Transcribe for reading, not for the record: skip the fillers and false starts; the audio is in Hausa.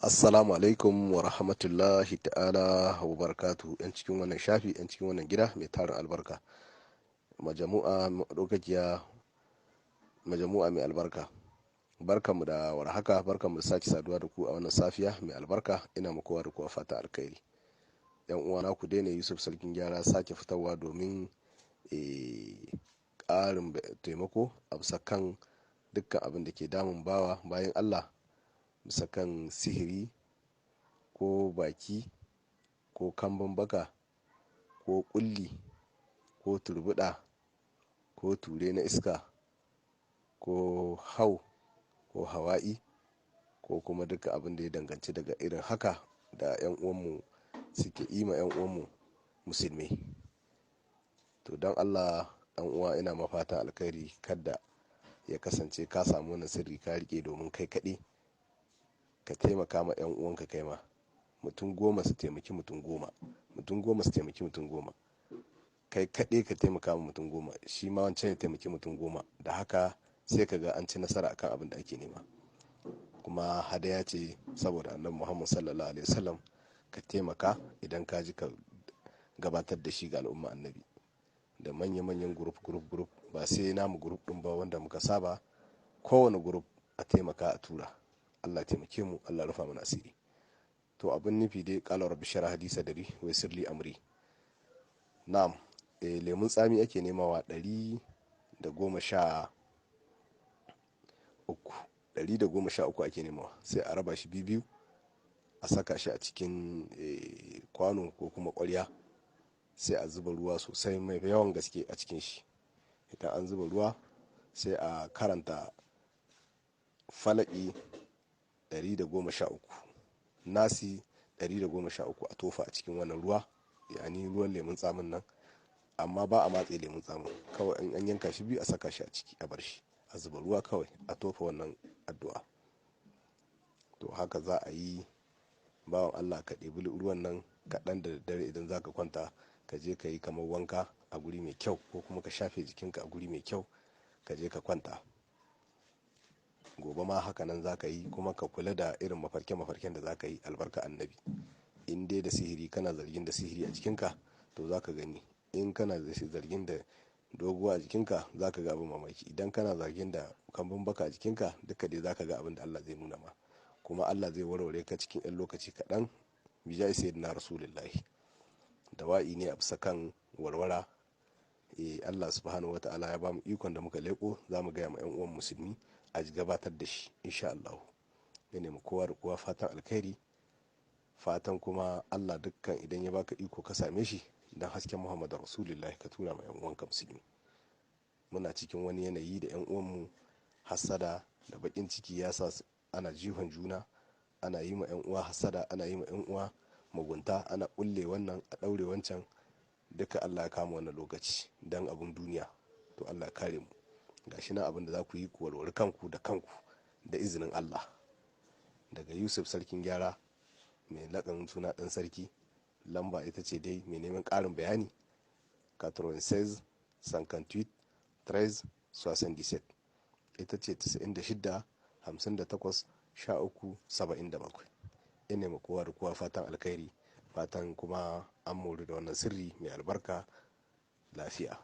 Assalamu alaikum wa rahmatullahi ta'ala wa barakatuhu, yan cikin wannan shafi, yan cikin wannan gida mai tarin albarka, majamu'a madaukakiya, majamu'a mai albarka. Barkanmu da warhaka, barkanmu da sake saduwa da ku a wannan safiya mai albarka. Ina muku kowa da kowa fata alkhairi. Yan uwana, ku daina Yusuf Sarkin Gyara sake fitarwa domin ƙarin taimako a bisa kan dukkan abin da ke damun bawa bayan Allah, bisa kan sihiri ko baki ko kambun baka ko kulli ko turbuɗa ko ture na iska ko hau ko hawa'i ko kuma duka abin da ya danganci daga irin haka da 'yan uwanmu suke yi ma 'yan uwanmu musulmi. To don Allah ɗan uwa, ina mafatan alkhairi, kada ya kasance ka samu wannan sirri ka rike domin kai kaɗai, ka taimaka ma 'yan uwanka. Kai ma mutum 10 su taimaki mutum 10, mutum 10 su taimaki mutum 10. Kai kaɗai ka taimaka ma mutum 10, shi ma wancan ya taimaki mutum 10. Da haka sai ka ga an ci nasara akan abin da ake nema. Kuma hadaya ce saboda Annabi Muhammad sallallahu alaihi wasallam. Ka taimaka idan ka ji, ka gabatar da shi ga al'umma Annabi da manya-manyan group, group, group. Ba sai namu group din ba wanda muka saba, kowane group a taimaka a tura. Allah taimake mu, Allah rufa mana asiri. To abin nufi dai, qala rabbi shrah li sadri wa yassir li amri. Na'am, lemun tsami ake nemawa 113, 113 ake nemawa. Sai a raba shi biyu, a saka shi a cikin kwano ko kuma ƙwarya, sai a zuba ruwa sosai mai yawan gaske a cikin shi. Idan an zuba ruwa, sai a karanta Falaki 113, Nasi 113, a tofa a cikin wannan ruwa, yani ruwan lemun tsamin nan. Amma ba a matse lemun tsamin, kawai in an yanka shi biyu a saka shi a ciki, a bar shi, a zuba ruwa kawai, a tofa wannan addu'a. To haka za a yi. Bawan Allah, ka ɗebi ruwan nan kaɗan da daddare idan za ka kwanta, ka je ka yi kamar wanka a guri mai kyau ko kuma ka shafe jikinka a guri mai kyau, ka je ka kwanta. Gobe ma haka nan za ka yi, kuma ka kula da irin mafarke-mafarken da za ka yi, albarka Annabi. In dai da sihiri, kana zargin da sihiri a jikinka, to za ka gani. In kana zargin da doguwa a jikinka, za ka ga abin mamaki. Idan kana zargin da kambun baka a jikinka, duka dai za ka ga abin da Allah zai nuna ma, kuma Allah zai warware ka cikin 'yan lokaci kaɗan, bijai sayyidina Rasulullahi. Dawa'i ne a bisa kan warwara. Allah subhanahu wa ta'ala ya bamu ikon da muka leko, za mu gaya ma 'yan uwan musulmi a gabatar da shi insha Allah. Ya nemi kowa da kowa fatan alkhairi, fatan kuma Allah dukkan idan ya baka iko ka same shi, dan hasken Muhammadu Rasulullahi, ka tura ma 'yan uwanka musulmi. Muna cikin wani yanayi da 'yan uwanmu hasada da bakin ciki ya sa ana jihon juna, ana yi ma 'yan uwa hasada, ana yi ma 'yan uwa mugunta, ana kulle wannan, a daure wancan. Duka Allah ya kama wannan lokaci dan abun duniya. To Allah ya kare mu. Gashi nan abin da za ku yi, ku warware kanku da kanku da izinin Allah. Daga Yusuf Sarkin Gyara, mai laƙanin suna ɗan sarki. Lamba ita ce dai, mai neman ƙarin bayani, 96 58 13 77. Ita ce 96 58 13 77. Ina ma kowa da kowa fatan alkhairi, fatan kuma an mori da wannan sirri mai albarka. Lafiya.